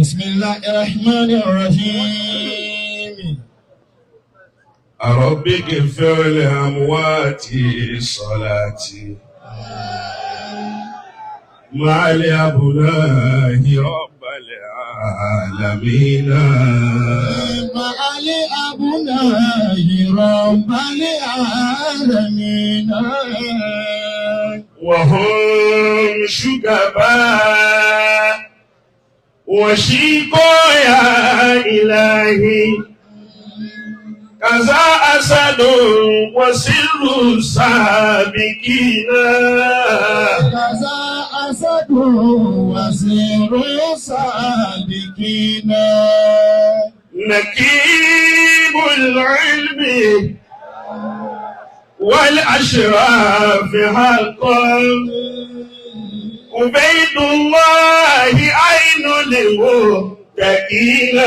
بسم الله الرحمن الرحيم. رب اغفر لأمواتي صلاتي مع الأبناء رب العالمين. مع الأبناء رب العالمين. وهم شكباء وشيقا يا إلهي كذا أسد وسر السابقين. كذا أسد وسر السابقين. نكيب العلم والأشراف حقا عبيد الله عين للمتقين.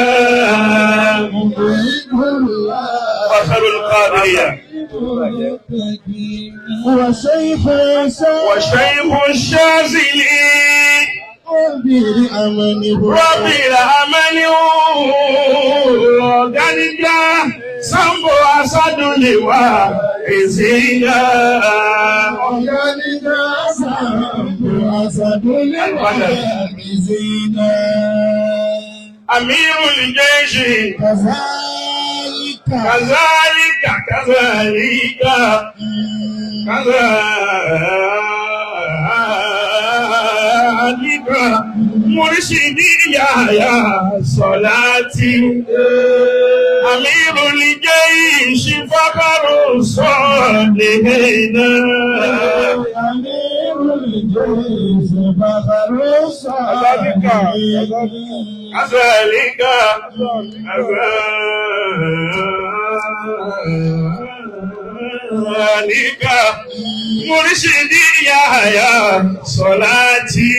عبيد الله فخر القادرية وشيخ وشيخ الشاذلي بالأمن رب الأمن غنجا سامبو أسد لواعزين. أسد الواعزين. أمير الجيش كذلك كذلك كذلك كذلك مرشدي يا صلاتي أمير الجيش فخر الصالحين. أمير الجيش فخر الصالحين. كذلك كذلك مرشدي يا صلاتي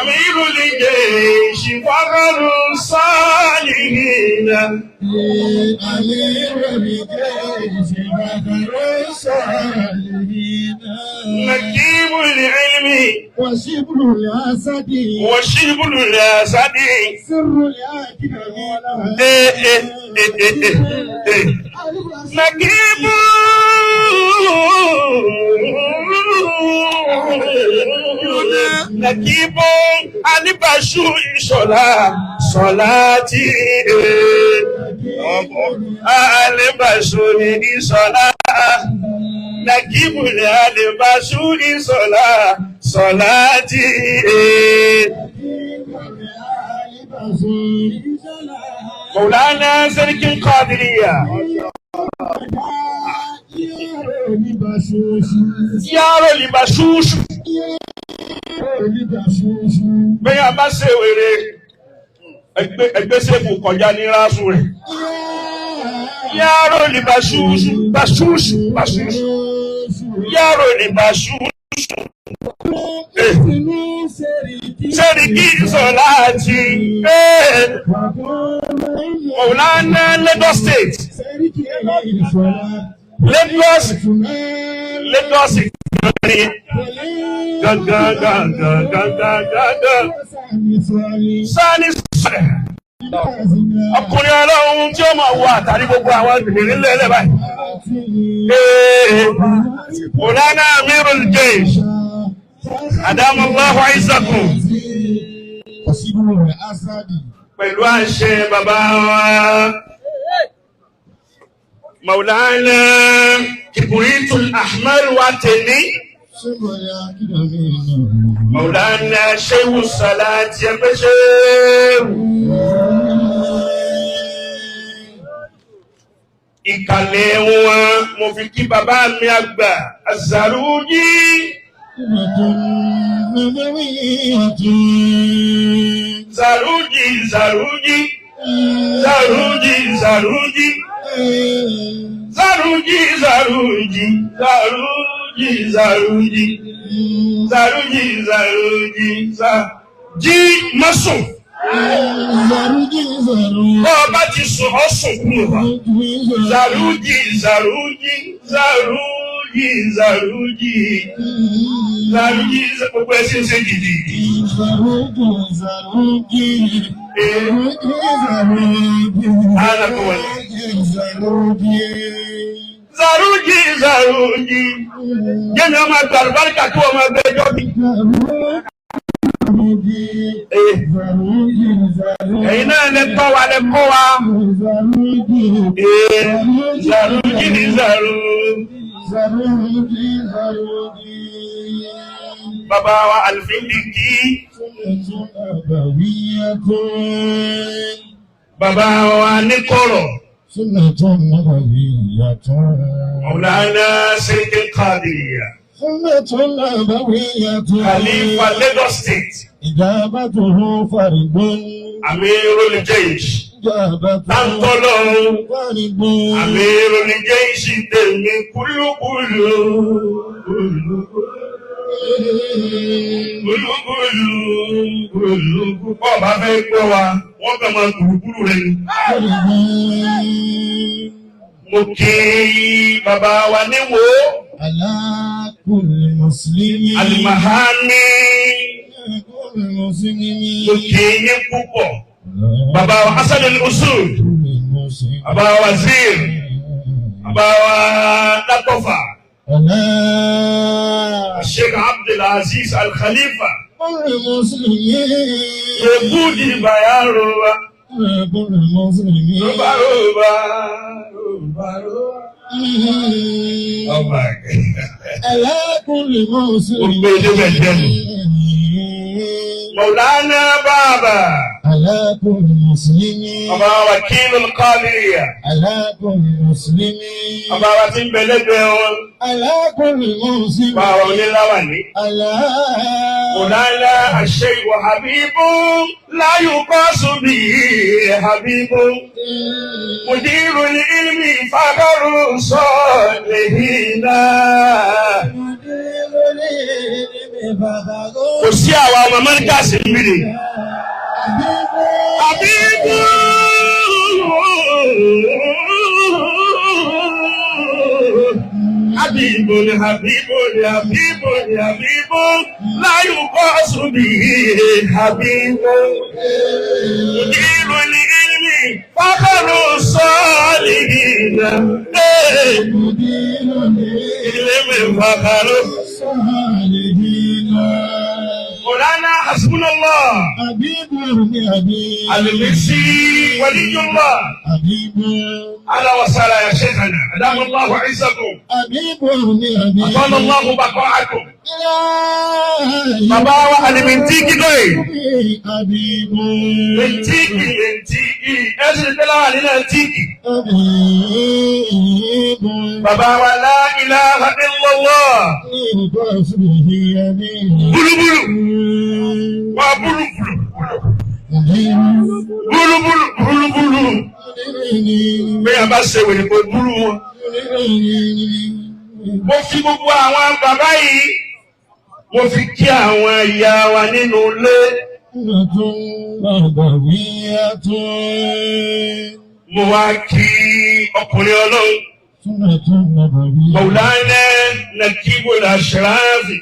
أمير الجيش فخر الصالحين. أمير الجيش فخر الصالحين. نجيب العلم وشبل الأسد وشبل الأسد سر الأكرمين. إيه إيه إيه إيه إيه. نجيب نجيب alibashu ìṣọ̀lá sọ̀láti alibashu ìṣọ̀lá nagibu alibashu ìṣọ̀lá sọ̀láti. Mọ̀lánà Sẹ́ríkì Kọ́dìríyà. Yàrá libasusu. Bẹ́ẹ̀ a bá ṣe wèrè ẹgbẹ́ sẹ́kù kọjá ní rásù rẹ̀. Yàrá libasusu basusu basusu. Yàrá libasusu. Sẹ́ríkì Sọ̀láàtì. Mọ̀lánà Lagos State. Lagos Lagos gangan gangan gangan gangan sani sọ̀rọ̀ ọkùnrin ọlọ́run tí ó máa wọ àtàrí gbogbo àwọn ìrìn ńlẹ̀ báyìí. Mọ̀lánà Amirul Jaysh Adamu Allahu Aizakum pẹ̀lú àṣẹ bàbá wa. Maulana Kibritul Ahmar wa tèmi. Maulana Shehu Salati ẹgbẹ́ Shehu. Ìkàlẹ̀ wọn mo fi kí bàbá mi àgbà Azaruji. Zaruji Zaruji Zaruji Zaruji Zaruji Zaruji Zaruji Zaruji Zaruji Zaruji Zaruji mọ́sùn. Bọ́ ọ bá ti sùn ọ́ sùn kúrò wá. Zaruji Zaruji Zaruji Zaruji Zaruji gbogbo ẹ sì ń ṣe jìjì. Zarugi, zarugi, zarugi, zarugi, zarugi. Zaruji zaruji. Jẹ́mi ọmọ ẹgbẹ́ àlùbáríkà tó ọmọ ẹgbẹ́ ẹjọ́ bí. Zarugi, zarugi, zarugi. Ẹ̀yin náà lè tọ́ wa lè kọ́ wa. Zarugi, Zaruji ni zaru. zarugi, zarugi. Bàbá wa Alfindiki. Sunnatun nabawiyyatun. Bàbá wa Níkọ̀rọ̀. Sunnatun nabawiyyatun. Maulana Sirikil Qadiriyya. Sunnatun nabawiyyatun. Khalifa Lagos State. Ijabatuhu fardun. Amirul Jaysh. Ijabatuhu Tántọ́lọ́hún. fardun. Amirul Jaysh tèmi kúlúkúlú. Kúlúkúlú. Kúlúkúlú. Bọ́ọ̀ bá fẹ́ gbọ́ wa, wọ́n kàn máa kúlúkúlú rẹ̀ ni. Fardun. Mo kí bàbá wa níwò. Ala kulli muslimin. Alimahami. Ala kulli muslimin. Mo kí yín púpọ̀. Bàbá wa Hasan al-Usul. Kulli muslimin. Bàbá wa Wazir. Bàbá wa Látọ́fà. Ala Sheikh Abdulaziz Al-Khalifa. kulli muslimin. Ebudi Bayaroba. Ala kulli muslimin. Roba roba. Roba roba. Ọba. Ala kulli muslimin. Ó gbé débẹ̀ dẹ́nu. Maulana Baba. Ala kulli muslimin. Bàbá wa Wakilul Qadiriyya. Ala kulli muslimin. Bàbá wa ti ń bẹ lẹ́gbẹ̀ẹ́ wọn. Ala kulli muslimin. Bàbá wa oníláwàní. Ala Maulana Sheikh Habibu. La yuqasu bihi Habibu. Mudirul ilmi fakharu salihina. Kò sí àwa ọmọ Mọ́ríkàsì ń bìrì. Habibu. Habibun Habibun Habibun Habibun la yuqasu bihi Habibun. Mudirul ilmi fakharu salihina. Ilmi fakharu. Mawlana hasbunallah. Al-Misi waliyullah. أهلا وسهلا يا شيخنا، أدام الله عزكم، أطال الله بقاءكم. Bàbá wa Alimintiki lóye. Mintiki Mintiki ẹ̀sìn tẹ́lá wà nínú Tíkì. Bàbá wa la ilaha illallah. Búlúbúlù. Wà búlúbúlù. Búlúbúlù búlúbúlù. Bí a bá ṣe wèrè kò búlú wọn. Mo fi gbogbo àwọn bàbá yìí, mo fi kí àwọn ìyá wa nínú ilé. Mo wá kí ọkùnrin ọlọ́run. Maulana Nakibul Ashrafi.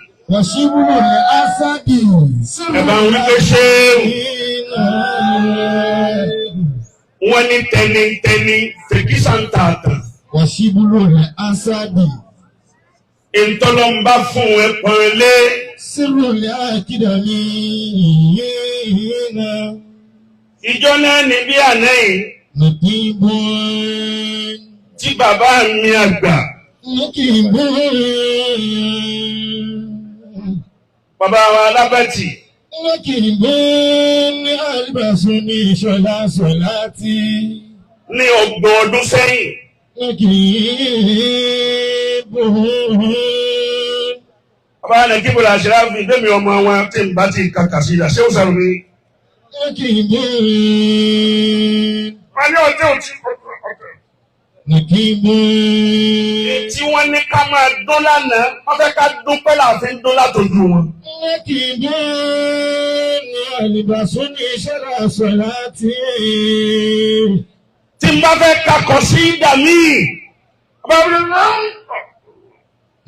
Ẹ bá ń wípé ṣéwù. Wọ́n ní tẹnitẹni tìrìkìsà ń ta àtàn. Wàṣíbúrò rẹ̀ Ásádì. Ìtọ́lọ́mbá fún ẹ pọ̀n lé. Sírò lè àkìdá ní ìhìnà. Ìjọ náà ní bí àná yìí. Nàkìbò. Tí bàbá mi àgbà. Nàkìbò. Bàbá wa Alábàtì. Nàkìbò ní àlùbàṣọ ní ìṣọ̀lá sọ̀lá tí. Ní ọgbọ̀n ọdún sẹ́yìn. Nàkìbò. Bàbá Nàkìbò Ashrafi bẹ́ẹ̀ ọmọ wọn tí ń bá ti kàkà sí ìdá ṣé ó sọ̀rọ̀ mi. Nàkìbò. Wọ́n ní ọjọ́ òtí. Nàkìbò. Tí wọ́n ní ká máa dún lánàá, wọ́n fẹ́ ká dún pẹ́ láàfin dún látọjú wọn. Nàkìbò ní àlùbàṣọ ní ìṣọ̀lá sọ̀lá tí. Tí n bá fẹ́ kakọ̀ sí ìdá míì. Bàbá mi ní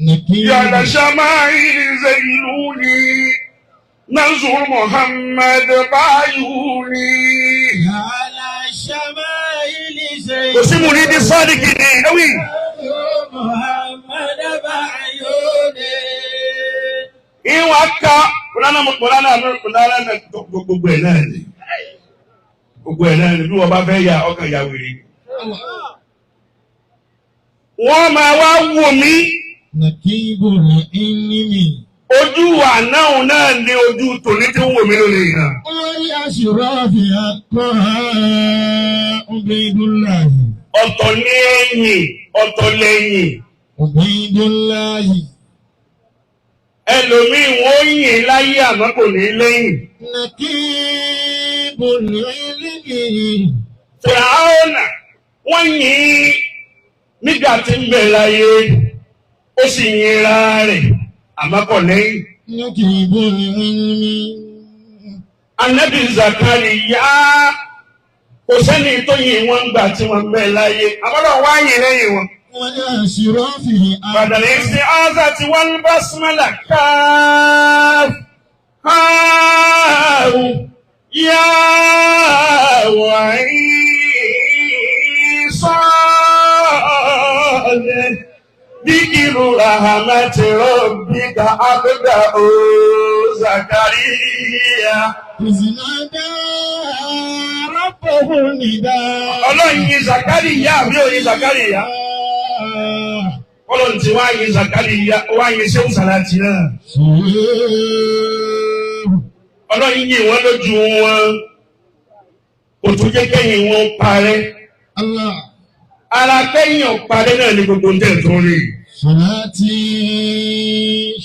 Nàkìbò. yàrá ṣàmáì ṣe ìlú ni. Nazur Muhammad Bayuni. على الشمائل شيخ Kò sí mu ní di sọ́ọ̀dìkì ní ewì. محمد بعيوني. Ìwọ̀n ká Mọ̀lánà Mọ̀lánà Mọ̀lánà gbogbo ẹ̀ náà ni. Gbogbo ẹ̀ náà ni bí wọ́n bá fẹ́ ya ọkàn ya wèrè. Wọ́n máa wá wò mí. نكيب العلم. Ojú ànáhùn náà ni ojú tòní tí ń wò mí lónìí náà. والأشراف حقها عبيد الله. Ọ̀tọ̀ ní ẹ̀yìn, ọ̀tọ̀ lẹ́yìn. عبيد الله. Ẹlòmíì wọ́n yìn láyé àmọ́ kò ní lẹ́yìn. نكيب العلم. Fìràhónà wọ́n yìn nígbà tí ń bẹ láyé, ó sì yinra rẹ̀ àmọ́ kò lẹ́yìn. نكيب العلم. Anabi Zakariya kò sẹ́ni tó yìn wọ́n gbà tí wọ́n ń bẹ láyé. Àbọ̀dọ̀ wá yìn lẹ́yìn wọn. والأشراف. Bàdàlẹ̀ ṣe ọ́sà tí wọ́n ń bá súnmọ́là káf káàrù yá wàyí sọ́ọ̀lẹ̀ díkìrù rahamati rabbika abda o Zakariya. إذ نادى ربه نداء. Ọlọ́run yin Zakariya àbí òyin Zakariya? Ọlọ́run ti wá yin Zakariya, wá yin Ṣéhù Sàlátì náà. Ọlọ́run yìn wọ́n lójú wọn, kò tún jẹ́ kẹ́yìn wọn parẹ́. Allah. Ara kẹ́yìn ọ̀parẹ́ náà ni gbogbo ń tẹ̀ tó rí. صلاتي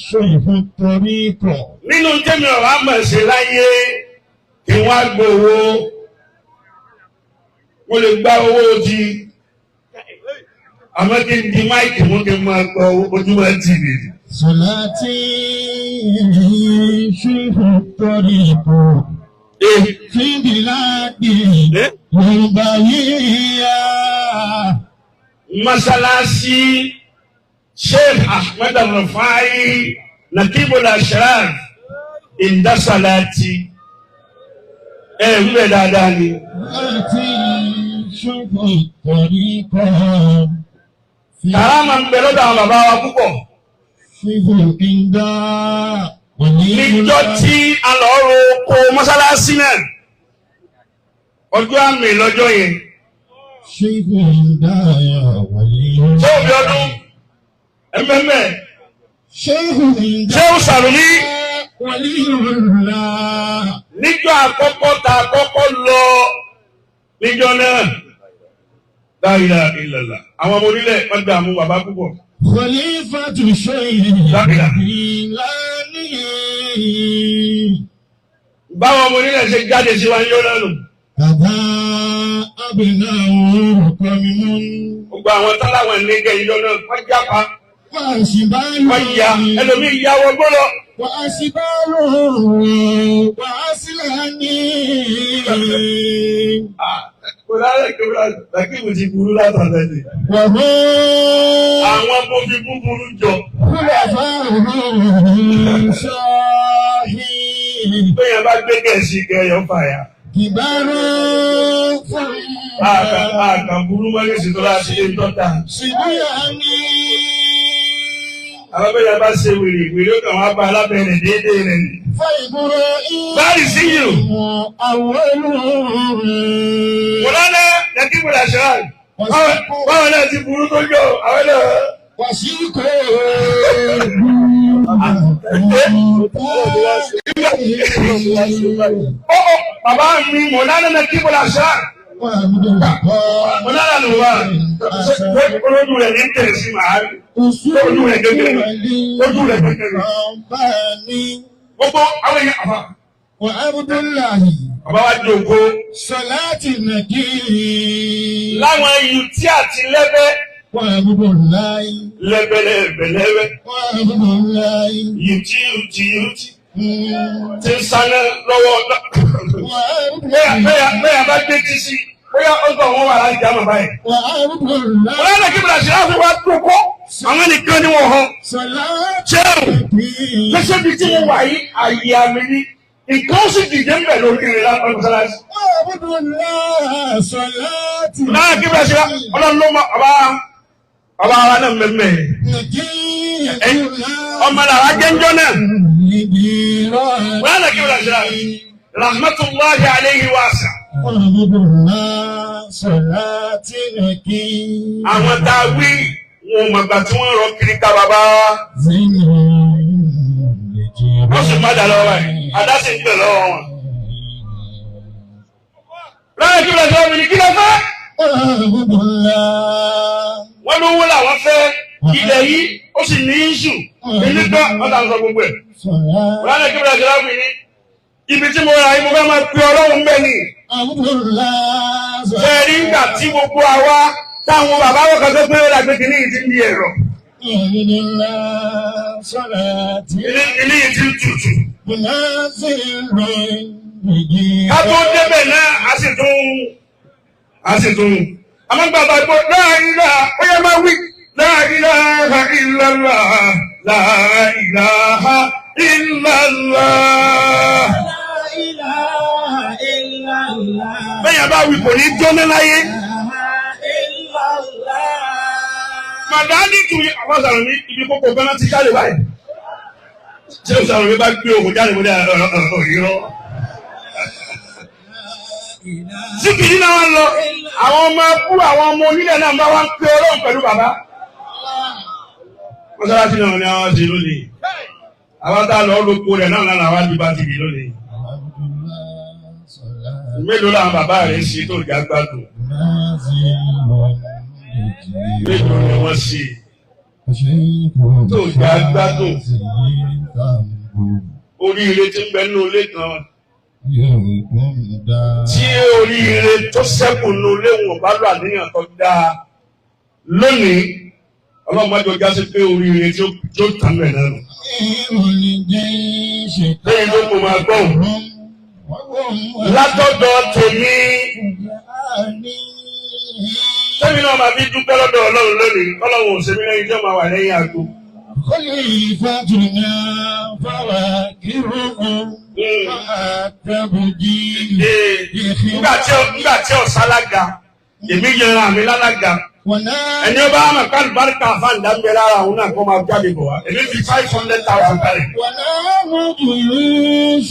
شيخ الطريق. Nínú tẹ́mi ọ̀rọ̀ àmọ̀ ṣe láyé kí wọ́n á gbowó, mo lè gba owó di, àmọ́ kí n di máìkì mú kí n máa gbọ́ ojúmọ́ tì mí. صلاتي شيخ الطريق في بلادي الرباعية. Masalasi Sheikh Ahmed Al-Rufai Nakibul Ashraf Indasalati ẹ wíwẹ̀ dáadáa ni. صلاتي شيخ الطريق في Kàrámà ń bẹ lọ́dọ̀ àwọn bàbá wa púpọ̀. شيخ الإنداء. Níjọ́ tí a lọ ro oko mọ́sálásí náà, ọjọ́ àmì lọ́jọ́ yẹn. شيخ الإنداء ولي. Ṣé òbí ọdún? Ẹ̀mẹ́mẹ́. شيخ الإنداء Ṣé ó sàrùmí? ولي الله. Níjọ́ àkọ́kọ́ ta àkọ́kọ́ lọ níjọ́ náà. La ilaha illallah. Àwọn ọmọ onílẹ̀ wọ́n dààmú bàbá púpọ̀. خليفة الشيخ الجيلاني. Báwọn ọmọ onílẹ̀ ṣe jáde sí wa ń yọ lẹ́nu. كذا أبناؤه قمم. Gbogbo àwọn táláwọn nígẹ̀ ìjọ náà wọ́n jápa, وأشبال wọ́n ya, ẹlòmíì ya wọ gbọ́dọ̀. وأشبال وأسلام. Kò lárẹ̀ kò lárẹ̀ làkìwò ti burú látàlẹ́ ni. وهو Àwọn ọmọ fi búburú jọ. خلفاؤه شاهين. Bẹ́ẹ̀ bá gbé gẹ̀ẹ́sì gẹ̀ẹ́yọ̀ fàyà. كبار. Àkà burú mọ́lẹ́ sí tó láti lé tọ́ta. صبيان. Àwọn bẹ́ẹ̀ bá ṣe wèrè wèrè ó kàn wá bá alábẹ́rẹ̀ déédéé rẹ̀ ni. فإبراهيم Báyìí sí yìí o. أول. Mọ̀lánà Yakibu Lashran. Báwọn náà ti burú tó jọ àwọn náà. وشيكو. Ó bàbá mi Mọ̀lánà Yakibu Lashran. Mọ̀lánà ló wà. Olójú rẹ̀ ní tẹ̀sí màá rí. Ojú rẹ̀ kékeré. Ojú rẹ̀ kékeré. Gbogbo àwọn èèyàn àbá. وعبد الله. Bàbá wa jòkó. صلاة النبي. Láwọn iyù tí àti lẹ́bẹ́. وعبد الله. Lẹ́bẹ̀lẹ́bẹ̀lẹ́bẹ̀. وعبد الله. Yìí tí yìí tí yìí tí. Ti ń saná lọ́wọ́. Bẹ́ẹ̀ bẹ́ẹ̀ bá gbé tí sí. Bóyá ó gbọ́ wọn wà láti jámọ̀ báyìí. وعبد الله Ọlọ́run kí bìrà ṣe láti wá tó kọ́. Àwọn nìkan ni wọ́n hàn. صلاة Ṣéun lẹ́sẹ̀ bíi tí mo wà yìí, àyè àmì ni. Nǹkan ó sì dìde ń bẹ̀ lórí rẹ̀ lápá mọ́sálásí. وعبد الله صلاة Ọlọ́run kí bìrà ṣe lá ọlọ́run ló mọ ọba ọba ara náà mẹ́mẹ́. Ọmọ làrá jẹ́njọ́ náà. Ọlọ́run kí bìrà ṣe lá. Rahmatullahi alayhi wasa. وعبد الله صلاة نكي Àwọn tá a wí wọn ò mọ̀gbà tí wọ́n rọ kiri ká bàbá wa. Wọ́n sì má dà lọ́wọ́ báyìí. Adá sì ń gbẹ̀ lọ́wọ́ wọn. Lọ́yẹ̀ kí lọ́sọ̀ mi ní kí lọ fẹ́. وعبد الله Wọ́n ló wó làwọn fẹ́. Ilẹ̀ yìí ó sì ní iṣu. Nígbà wọ́n ta ń sọ gbogbo ẹ̀. صلاة Lọ́yẹ̀ kí lọ́sọ̀ mi ní. Ibi tí mo ra yìí mo fẹ́ máa pe Ọlọ́run bẹ́ẹ̀ ni. عبد الله Ṣé ẹ rí ìgbà tí gbogbo àwa táwọn bàbá wọn kan tó pé ó dàgbé kìíní yìí ti ń di ẹ̀rọ. وعبد الله صلاة Ilé yìí ti ń tutù. منازل Ká tó débẹ̀ náà a sì tún àmọ́gbàgbà gbọ́ la ilaha ó yẹ máa wí la ilaha illallah la ilaha illallah. Bẹ́ẹ̀ bá wí kò ní jóná láyé. Màdáni tù yí àwọn sàrùn ní ibi kókó gánà ti jáde báyìí. Ṣé o sàrùn mi bá gbé òkú jáde mo ní ọ̀rọ̀ irọ́? Síkìrì náà wá lọ, àwọn ọmọ bú àwọn ọmọ onílẹ̀ náà bá wá ń pe Ọlọ́run pẹ̀lú bàbá. Mọ́sálásí náà ni àwọn ṣe lónìí. Àwọn tá a lọ lóko rẹ̀ náà lára wá di bá ti di lónìí. Mélòó làwọn bàbá rẹ̀ ṣe tó ga gbádùn? Mélòó ni wọ́n ṣe? Tó ga gbádùn. Oríire tí ń bẹ nínú ilé kan. Tí oríire tó ṣẹ́kù nínú ilé wọn bá lọ àníyàn tó dáa. Lónìí, ọlọ́mọdé ọjà sí pé oríire tí ó tàn bẹ̀ náà nù. Lẹ́yìn ló kò máa gbọ́ òun. Látọ̀dọ̀ tèmi, tẹ́mi náà máa fi dúpẹ́ lọ́dọ̀ Ọlọ́run lónìí, Ọlọ́run ò ṣe mí lẹ́yìn tí ó máa wà lẹ́yìn àgbo. خليفتنا فواكههم وأتبجي Nígbà tí ò sálága, èmi yẹra mi lálága. ولا Ẹni ó bá mọ̀ ká àlùbáríkà fáǹdà ń bẹ lára òun náà kó máa jáde bọ̀ wá. Èmi fi 500,000 kalẹ̀. ولا مجلس.